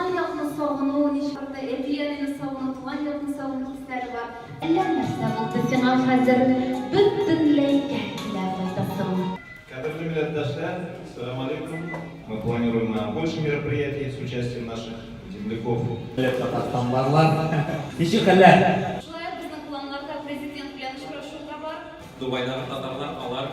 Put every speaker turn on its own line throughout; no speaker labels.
Туган якны сагыну, ничек тә әти-әнине сагыну, туган якны сагыну хисләре бар. Әллә нәрсә булды сиңа хәзер, бөтенләйгә килә кайтасың.
Кадерле милләттәшләр, сәлам алейкум! Мы планируем на больше мероприятий с участием наших земляков.
Хәлләр Татарстан барлар. Ничек хәлләр?
Шулай ук безнең планнарда президент белән очрашу да бар.
Дубайдагы татарлар алар,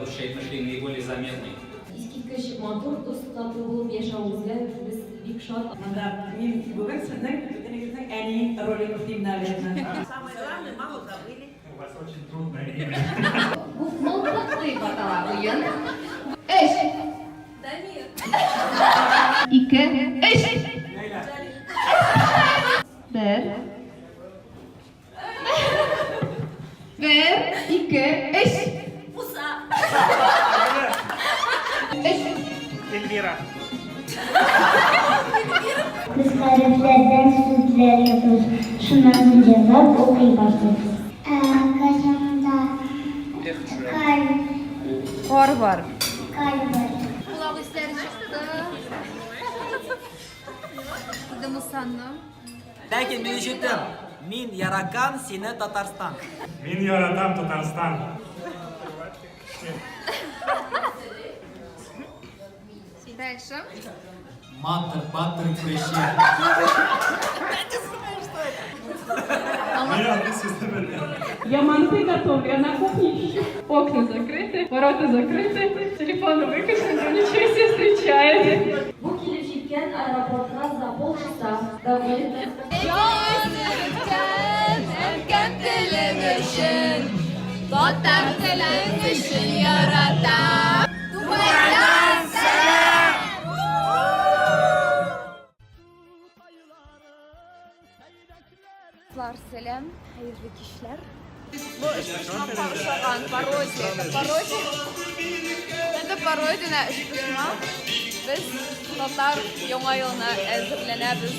русча әйтмешли, наиболее заметный.
Искиткеч матур, дус, тату булып яшәвебезгә без бик шат.
Монда мин бүген сезнең бөтенегезнең әни ролен үтим, наверное.
Самое главное, маму забыли.
У вас очень трудное имя.
Бу мылтык дип атала уен. Өч.
Дамир.
Ике, өч.
Ләйлә.
Бер. Бер, ике, өч.
Муса.
Өч.
Эльмира.
Без хәрефләрдән сүзләр язабыз, шуннан соң җырлап укый башлыйбыз. Казанда кар.
Кар бар.
Кар бар.
Колак исләре чыкты. Диде Мусаны.
Ләкин мин ишеттем, мин яракан сине Татарстан.
Мин яратам Татарстан.
Дальше.
Матер, батер, күреше.
Мин андый сүзне белмим.
Я манты готовлю, я на кухне ищу. Окна закрыты, ворота закрыты, телефоны выключены, но ничего себе встречает.
Бу килеп җиткән аэропортка за полчаса до вылета.
Җан үткән әнкәм телем өчен, татар телем өчен яратам. Дубайдан сәлам!
Дуслар, сәлам, хәерле кичләр.
Бу өчпочмакка охшаган пародия. Это пародия. Это пародия на өчпочмак. Без татар яңа елына әзерләнәбез.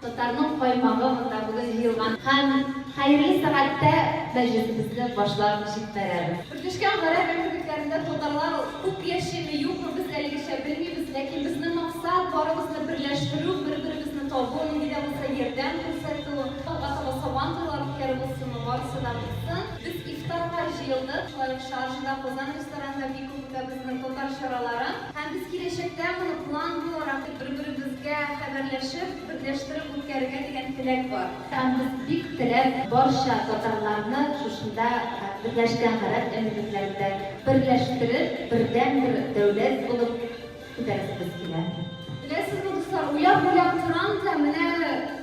Татарның каймагы монда бүген җыелган һәм хәерле сәгатьтә мәҗлесебезне башлап җибәрәбез. Берләшкән Гарәп Әмирлекләрендә татарлар күп яшиме, юкмы, без әлегәчә белмибез, ләкин безнең максат, барыбызны берләштерү, бер-беребезне табу, нинди дә булса ярдәм күрсәтү. Алга таба Сабан туйлары үткәрү булсынмы, барысы да булсын. Без ифтарга җыелдык, шулай ук Шаржада, Казан ресторанында бик күп үтә безнең татар чаралары. Һәм без киләчәктә моны план буларак бер-беребезгә хәбәрләшеп, берләштереп үткәрергә дигән теләк бар. Һәм без бик теләп барча татарларны шушында Берләшкән Гарәп Әмирлекләрендә берләштереп, бердәнбер дәүләт булып күтәрәсебез килә.
Беләсезме, дуслар, уйлап-уйлап торам да, менә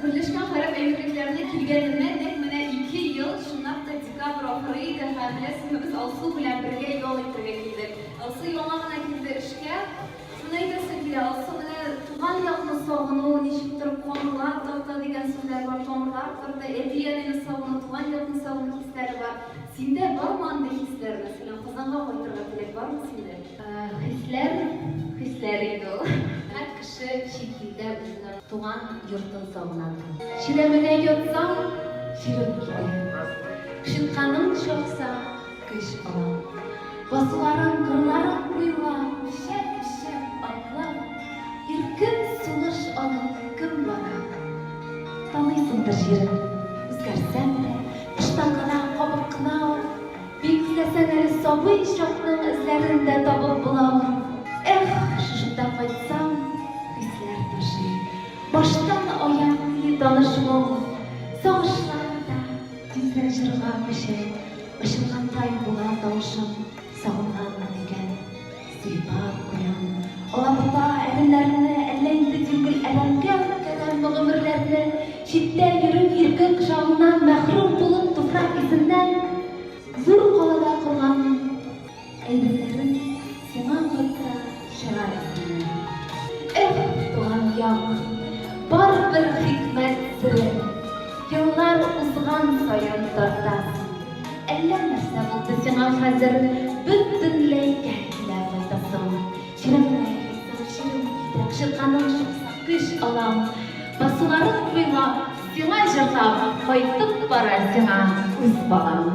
Берләшкән Гарәп Әмирлекләренә килгәнемә нәкъ менә ике ел, чынлап та декабрь ахыры иде һәм, беләсезме, без Алсу белән бергә ял итәргә килдек. Алсу яңа гына килде эшкә. Шуны әйтәсем килә, Алсу, менә туган якны сагыну, ничектер канлар тарта дигән сүзләр бар, тамырлар тарта, әти-әнине сагыну, туган якны сагыну хисләре бар. Синдә бармы андый хисләр, мәсәлән, Казанга кайтырга теләк бармы синдә?
Хисләр, хисләр инде ул. Һәр кеше чит илдә үзенең туган йортын сагынадыр. Чирәмеңә ятсаң, чирем китә. Шитканың чакса, көч алам. Басуларың, кырларың буйлап, шәп-шәп атлап, иркен сулыш алып кем бара? Таныйсыңдыр җирем, үзгәрсәм дә, тыштан гына, кабык кына ул. Бик теләсәң әле сабый чакның эзләрен дә табып була ул. Эх, шушында кайтсам, хисләр ташый. Баштан аяк ни таныш моң. Сагышлар да тизрәк җырга күчә. Ачылгандай була тавышым, сагынганмын икән. Сыйпап куям. Алабута, әремнәрне, әллә инде тимгел әрәмгә үткәрәмме гомерләрне, читтә йөреп иркен кочагыңнан мәхрүм булып туфрак исеннән, зур калада корган әйберләрем сиңа кайтса чыгар исемнән. Эх, туган як, бар бер хикмәт сере, еллар узган саен тартасың. Әллә нәрсә булды сиңа хәзер, бөтенләйгә килә кайтасың. Чирәмгә ятсаң, чирем китә, кычытканың чыкса, көч алам. Басуларың буйлап, сиңа җырлап, кайтып бара сиңа үз балам.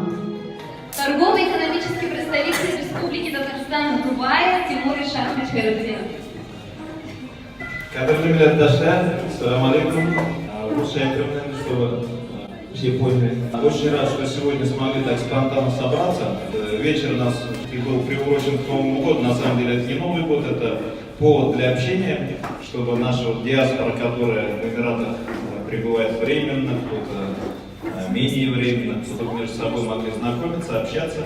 Торгово-экономический представитель Республики Татарстан. Татарстана Дубая Тимур Ишакович Хайрутдинов.
Кадерле милләттәшләр, ассаламу алейкум. Русча әйтәм, чтобы все поняли. Очень рад, что сегодня смогли так спонтанно собраться. Вечер у нас и был приурочен к Новому году. На самом деле это не Новый год, это повод для общения, чтобы наша вот диаспора, которая в Эмиратах пребывает временно, кто-то менее временно, чтобы между собой могли знакомиться, общаться.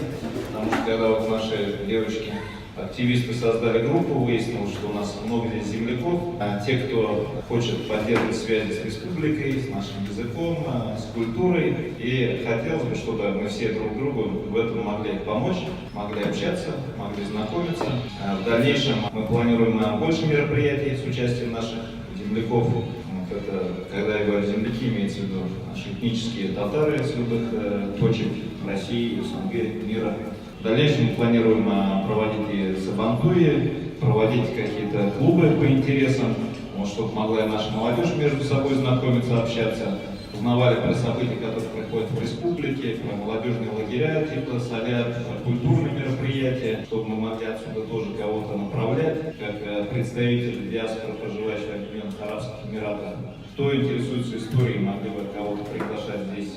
Потому что когда вот наши девочки, активисты, создали группу, выяснилось, что у нас много здесь земляков. А те, кто хочет поддерживать связи с республикой, с нашим языком, с культурой. И хотелось бы, чтобы мы все друг другу в этом могли помочь, могли общаться, могли знакомиться. В дальнейшем мы планируем больше мероприятий с участием наших земляков. Вот это, когда я говорю земляки, имеется в виду наши этнические татары с любых точек России, СНГ, мира. В дальнейшем мы планируем проводить и сабантуи, проводить какие-то клубы по интересам, вот, чтобы могла и наша молодежь между собой знакомиться, общаться, узнавали про события, которые проходят в республике, про молодежные лагеря типа Солят, про культурные мероприятия, чтобы мы могли отсюда тоже кого-то направлять, как представители диаспоры, проживающих в Объединенных Арабских Эмиратах. Кто интересуется историей, могли бы кого-то приглашать здесь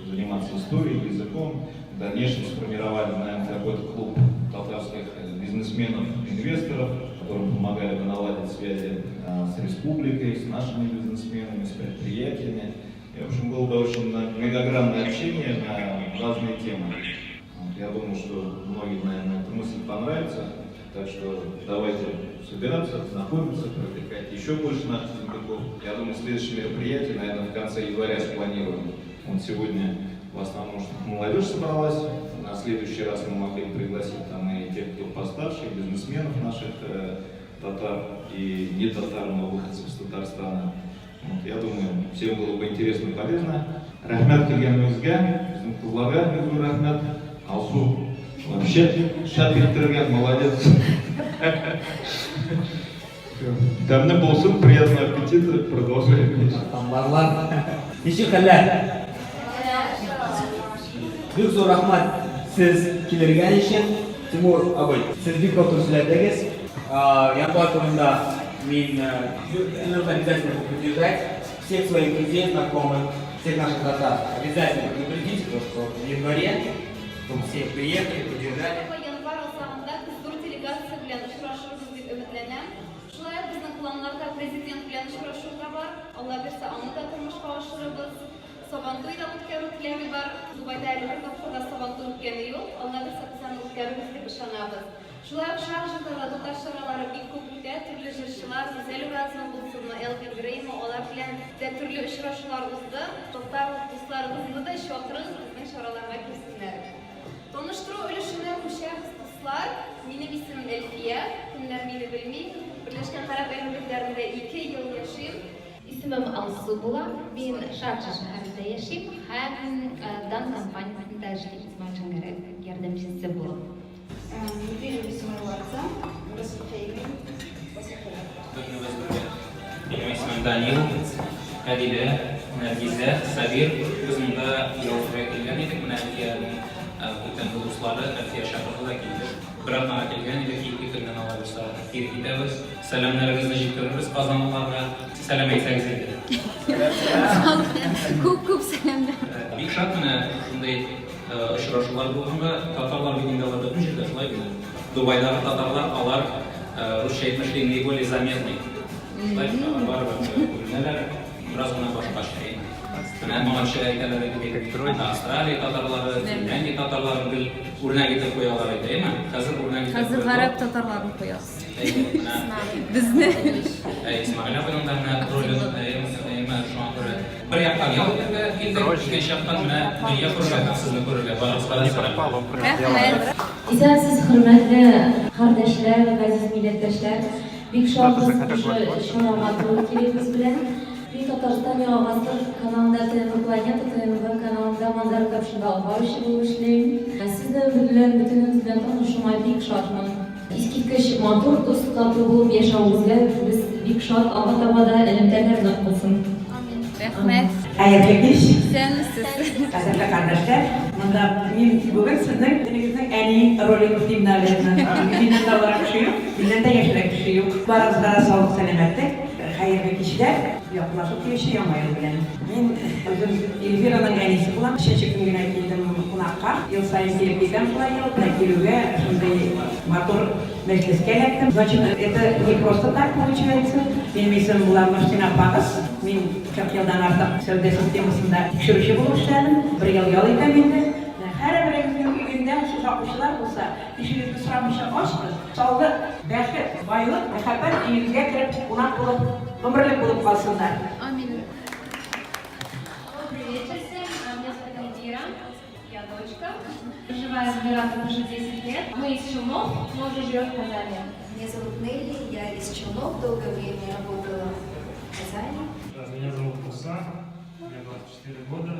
заниматься историей, языком. В дальнейшем сформировали, наверное, какой-то клуб татарских бизнесменов, инвесторов, которым помогали бы наладить связи с республикой, с нашими бизнесменами, с предприятиями. И, в общем, было бы очень многогранное общение на разные темы. Вот, я думаю, что многим, наверное, эта мысль понравится. Так что давайте собираться, знакомиться, привлекать еще больше наших земляков. Я думаю, следующее мероприятие, наверное, в конце января спланируем. Вот сегодня в основном что молодежь собралась. На следующий раз мы могли пригласить там и тех, кто постарше, и бизнесменов наших татар, и не татар, но выходцев из Татарстана. Вот, я думаю, всем было бы интересно и полезно. Рәхмәт килгәнегезгә, безнең кызларга бик зур рәхмәт. Алсу вообще шәп иттергән, молодец.
Тәмле булсын, приятного аппетита, продолжаем есть.
Тамбарлар. Ничек хәлләр? Бик зур рәхмәт сез килергән өчен. Тимур абый, сез бик матур сөйләдегез. Январь турында мин нужно обязательно поддержать всех своих друзей, знакомых, всех наших татар. Обязательно предупредите то, что в январе, чтобы все приехали, поддержали.
Январь азагында без зур делегация белән очрашырбыз дип өметләнәм. Шулай ук безнең планнарда президент белән очрашу да бар. Алла бирсә, аны да тормышка ашырырбыз. Сабантуй да үткәрү теләге бар. Дубайда әле бер тапкыр да Сабантуй үткәне юк. Алла бирсә, без аны үткәрербез дип ышанабыз. Шулай ук Шаржада да татар чаралары бик күп үтә. Төрле җырчылар, Гүзәл Уразова булсынмы, Элвин Греймы, алар белән дә төрле очрашулар узды. Татар дусларыбызны да чакырыгыз, безнең чараларга килсеннәр. Таныштыру өлешенә күчәбез, дуслар. Минем исемем Әлфия. Кемнәр мине белми. Берләшкән Гарәп Әмирлекләрендә 2 ел яшим.
Исемем Алсу була. Мин Шарджа шәһәрендә яшим һәм Дан компаниясендә эшлим менеджер ярдәмчесе булып.
Движемся моего отца,
Бөтенебез бергә. Минем исемем Данил, Әдилә, Нәргизә, Сабир. Без монда ял итәргә килгән идек. Менә Әлфиянең күптәнге дуслары Әлфия чакырды да килдек. Бер атнага килгән идек, 2 көннән алла бирсә кире китәбез. Сәламнәрегезне җиткерербез казанлыларга. Сәлам әйтсәгез иде.
Күп күп сәламнәр.
Бик шат менә шундый очрашулар булганга. Татарлар бит инде алар бөтен җирдә, шулай бит. Дубайдагы татарлар алар, русча әйтмешли, наиболее заметный. Шулай бит, алар барыбер күренәләр, бераз гына башкача. Менә моңарчы әйтәләр иде бит, анда Австралия татарлары, Финляндия татарларын гел үрнәк итеп куялар иде, әйме? Хәзер үрнәк итеп
Хәзер
куялар.
гарәп татарларын куябыз.
Әйе, менә
Безне.
Исмәгыйль абыйның да менә ролен, әйме, шуңа күрә бер яктан ял итәргә килдек, икенче яктан менә дөнья күрергә һәм сезне күрергә. Барыгызга да сәлам.
Рәхмәт.
Исәнсез, хөрмәтле кардәшләр, газиз милләттәшләр. Бик шатбыз шушы чарага туры килүебез белән. Мин Татарстан Яңа гасыр каналында ТНВ Планета, ТНВ каналында Манзара тапшыруында алып баручы булып эшлим. Сезнең белән бөтенегез белән танышуыма бик шатмын. Искиткеч матур, дус, тату булып яшәвегезгә без бик шат. Алга таба да элемтәләр нык булсын.
Рәхмәт.
Хәерле кич.
Исәнмесез.
Кадерле кардәшләр, монда мин бүген сезнең бөтенегезнең әни әни ролен үтим, наверное. Миннән дә олырак кеше юк, миннән дә яшьрәк кеше юк. Барыгызга да саулык, сәламәтлек, хәерле кичләр, якынлашып килүче Яңа ел белән. Мин үзем Эльвираның әнисе булам. Өченче көн генә килдем кунакка. Ел саен килеп китәм шулай ел. Менә килүгә шундый матур мәҗлескә эләктем. Значит, это не просто так получается. Минем исемем була Мөхсинә апагыз. Мин 40 елдан артык сәүдә системасында тикшерүче булып эшләдем. Бер ел ял итәм инде. Менә һәрберегезнең өендә сусакучылар булса, ишегезне сорамыйча ачыгыз. Саулык, бәхет, байлык, мәхәббәт өегезгә кереп, кунак булып, гомерлек булып калсыннар.
Амин. Добрый вечер всем. Меня зовут Эльвира. Я дочка. Проживаю в Эмиратах уже 10 лет. Мы из Челнов, но уже живем в Казани.
Меня зовут Нелли, я из Челнов, долгое время работала в Казани.
Меня зовут Муса, мне 24 года.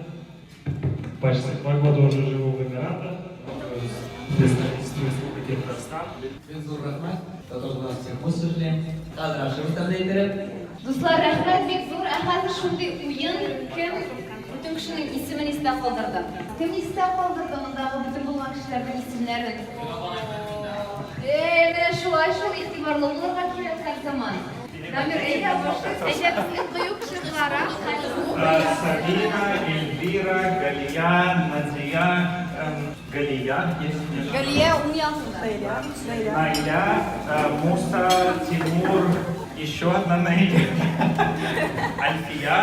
Почти 2 года уже живу в Эмиратах. Представительство Республики Татарстан.
Бик зур рәхмәт. Татарстан всех услышали. Хәзер ашыгыз тәмле иттереп.
Дуслар, рәхмәт бик зур. Ә хәзер шундый уен, кем бөтен кешенең исемен истә калдырды? Кем истә калдырды мондагы бөтен булган кешеләрнең исемнәрен? Э, менә шулай шул игътибарлы булырга кирәк һәр заман. Дамир, әйдә, башлыйк. Әйдә, безнең кыю кеше буларак.
Сабина, Эльвира, Галия, Надия, Галия, есть не
Галия уң ягында.
Найля, Муса, Тимур, еще одна Найля, Альфия,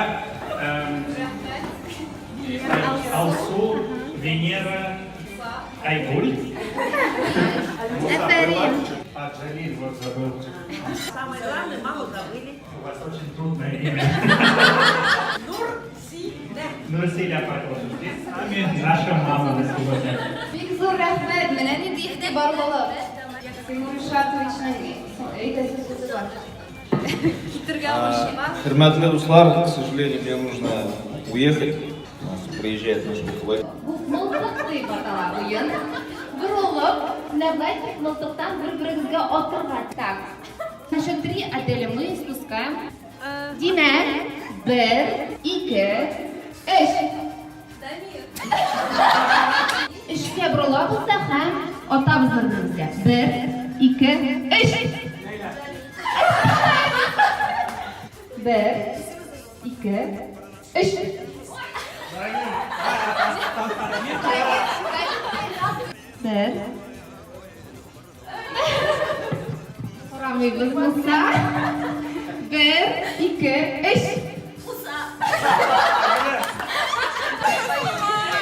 Алсу, Венера, Айгуль. Муса была. А, Джалиль, вот забыл.
Самое главное, маму забыли.
У вас очень трудное имя.
Нурсинә.
Нурсиля тоже здесь с нами, наша мама на сегодня.
Бик зур рәхмәт, менә нинди игътибарлылык. Тимур Ишатовичның әйтәсе сүзе бар. Китергә ашыга.
Хөрмәтле дуслар, к сожалению, мне нужно уехать. У нас приезжает наш руководитель.
Бу мылтык дип атала уен. Борылып, давайте мылтыктан бер-берегезгә атырга. Так. На счет три, Аделя, мы спускаем. Димәк, бер, ике, өч. Өчкә борылабыз да һәм атабыз бер-беребезгә. Бер, ике, өч. Бер, ике, өч. Бер. Карамыйбыз, Муса. Бер, ике, өч. Муса.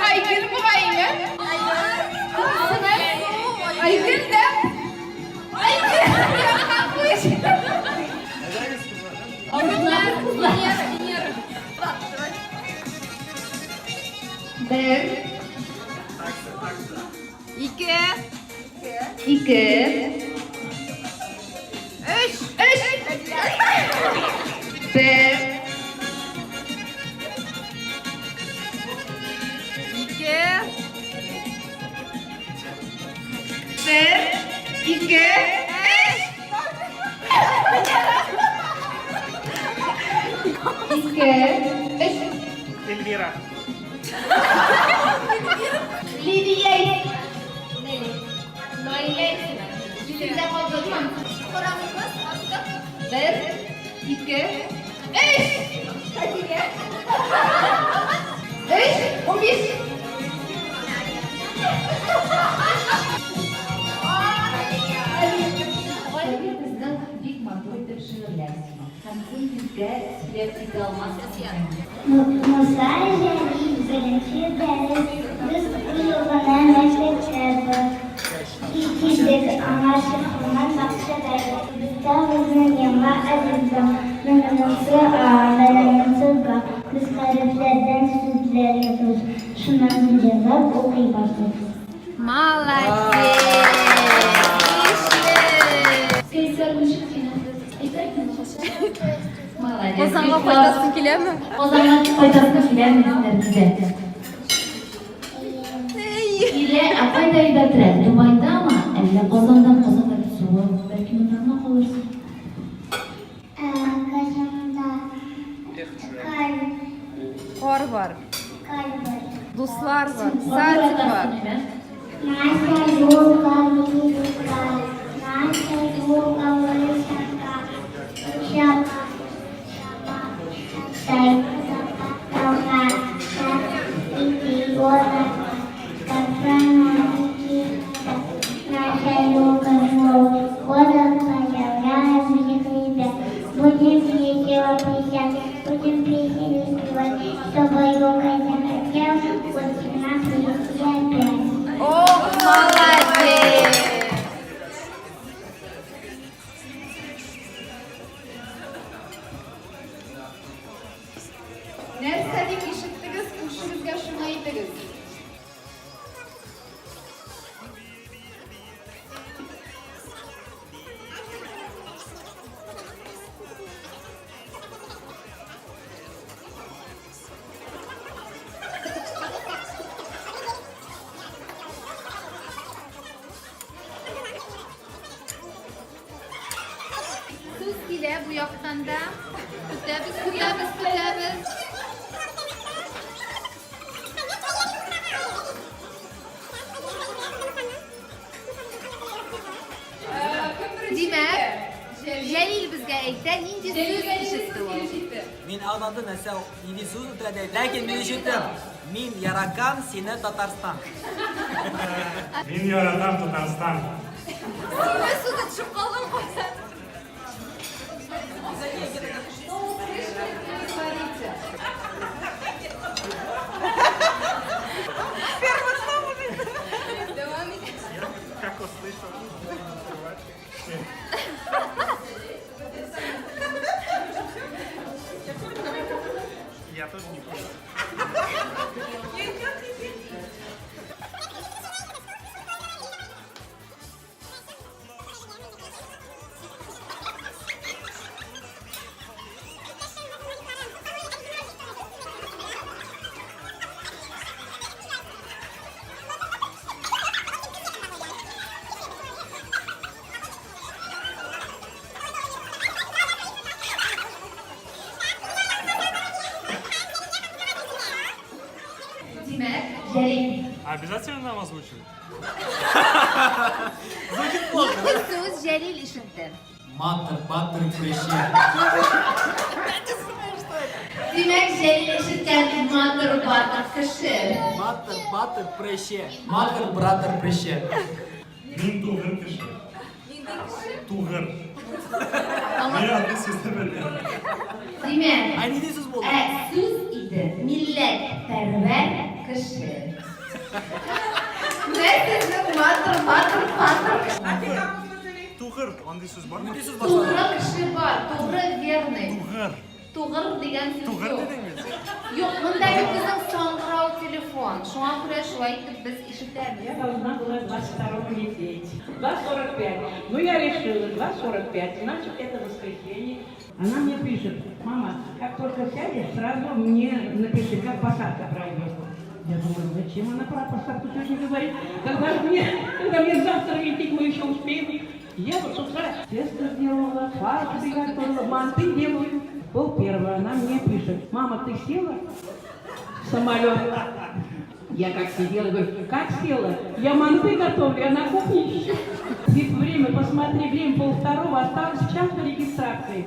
Айгөл бугаймы? Айгөл дә. Айгөл. Куш. Венера, Венера. Бер.
Ике.
Ике.
Өч.
Өч. Бер.
Ике.
Бер. Ике. Өч. Ике. Өч.
Эльвира.
Лилия. Нелли. Наилә исеме. Исемдә калдымы?
Карамыйбыз, аттык.
Бер, ике, өч.
Хәдирә.
Өч, 15. Галия безнең бик матур итеп шигырьләр сөйли. Һәм син безгә сөйләп китә алмассың икән.
Муса Җәлил беренче дәрес без быел гына мәктәптә килдек, аңарчы һаман бакчада идек. Бездә безнең яңа әлифба, менә монысы А, менә монысы Б. Без хәрефләрдән сүзләр язабыз, шуннан соң җырлап укый башлыйбыз.
Молодец!
Кәефләр ничек синең? Әйбәтме? Молодец.
Казанга кайтасың киләме?
Казанга кайтасың киләме, Нәргизә? Килә, ә кайда әйбәтрәк? Дубайдамы? Әллә Казанда? Казанда бит суык. Бәлки монда гына калырсың?
Казанда кар
Кар бар.
Кар бар.
Дуслар бар. Садик бар.
Мася юк.
Молодец! Нәрсә дип ишеттегез, күршегезгә шуны әйтегез. Сүз килә бу яктан да. Көтәбез, көтәбез, көтәбез. Димәк, Җәлил безгә әйтә, нинди сүз ишетте ул?
Мин аңладым нәрсә, нинди сүз үтерә, ләкин мин ишеттем. Мин яратам сине Татарстан.
Мин яратам Татарстан.
Сине сүзе төшеп калган кайда? Что услышали, то и говорите. Дәвам ит.
Как услышал? Я тоже не понял.
Димәк, Җәлил.
Обязательно нам озвучивать?
Нинди сүз Җәлил ишетте?
Матер, батыр, кеше.
Димәк, Җәлил ишеткән матур батыр кеше.
Матер, батыр, преше. Матер, братыр, преше.
Мин тугыр кеше.
Нинди кеше?
Тугыр. Мин андый сүзне белмим.
Димәк,
Ә нинди сүз булды?
ә сүз иде милләт пәрвәр кеше. Менә сезнең матур батыр батыр кеше.
Тугыр, андый сүз бармы?
Нинди сүз башлады?
Тугры кеше бар, тугры верный.
Тугыр.
Тугыр дигән сүз
Тугыр
юк.
дидеңме?
Юк, монда бит безнең саңгырау телефон. Шуңа күрә шулай итеп без ишетәбез.
Я должна была 22 лететь. 2.45. Ну, я решила, 2.45, значит, это воскресенье. Она мне пишет: мама, как только сядешь, сразу мне напиши, как посадка пройдет. Я думаю, зачем она про посадку сегодня говорит? Когда мне завтра лететь, мы еще успеем. Я вот с утра тесто сделала, фарш приготовила, манты делаю. 12:30 она мне пишет: мама, ты села в самолет? Я как сидела, говорю, как села? Я манты готовлю, я на кухне еще. Говорит, время, посмотри, время 1:30, осталось час до регистрации.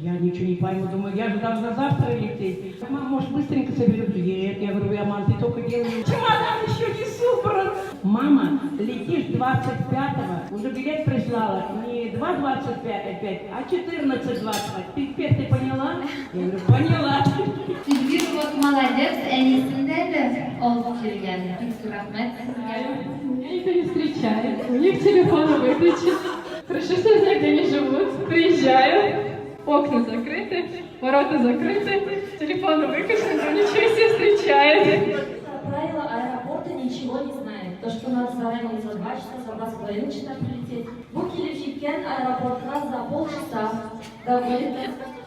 Я ничего не пойму, думаю, я же должна завтра лететь. Мама, может, быстренько соберем? Нет, я говорю, я манты только делаю. Чемодан еще не собран. Мама, летишь 25-го, уже билет прислала, не 2.25, а 14.25. Ты теперь ты поняла? Я говорю, поняла.
Эльвира вот молодец, әнисен дә әле алып килгән. Бик зур рәхмәт сезгә.
Меня никто не встречает. У них телефоны выключены. Хорошо, что я знаю, где они живут. Приезжаю. Окна закрыты, ворота закрыты, телефоны выключены, там ничего себе встречает.
Правила аэропорта ничего не знает. То, что надо заранее за 2 часа, за 2,5 часа прилететь. Бу килеп җиткән аэропортка за полчаса до вылета.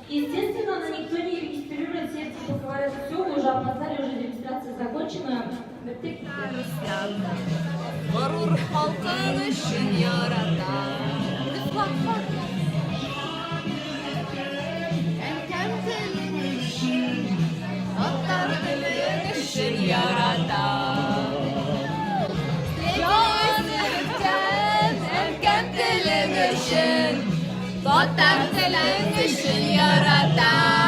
Естественно, она никто не регистрирует, все типа говорят, все, вы уже опоздали, уже регистрация закончена. Беттек.
Горур халкың өчен яратам. Флаг, флаг. Әнкәм телең өчен, татар телең өчен яратам. Җан өткән әнкәм телең өчен, татар телең өчен яратам.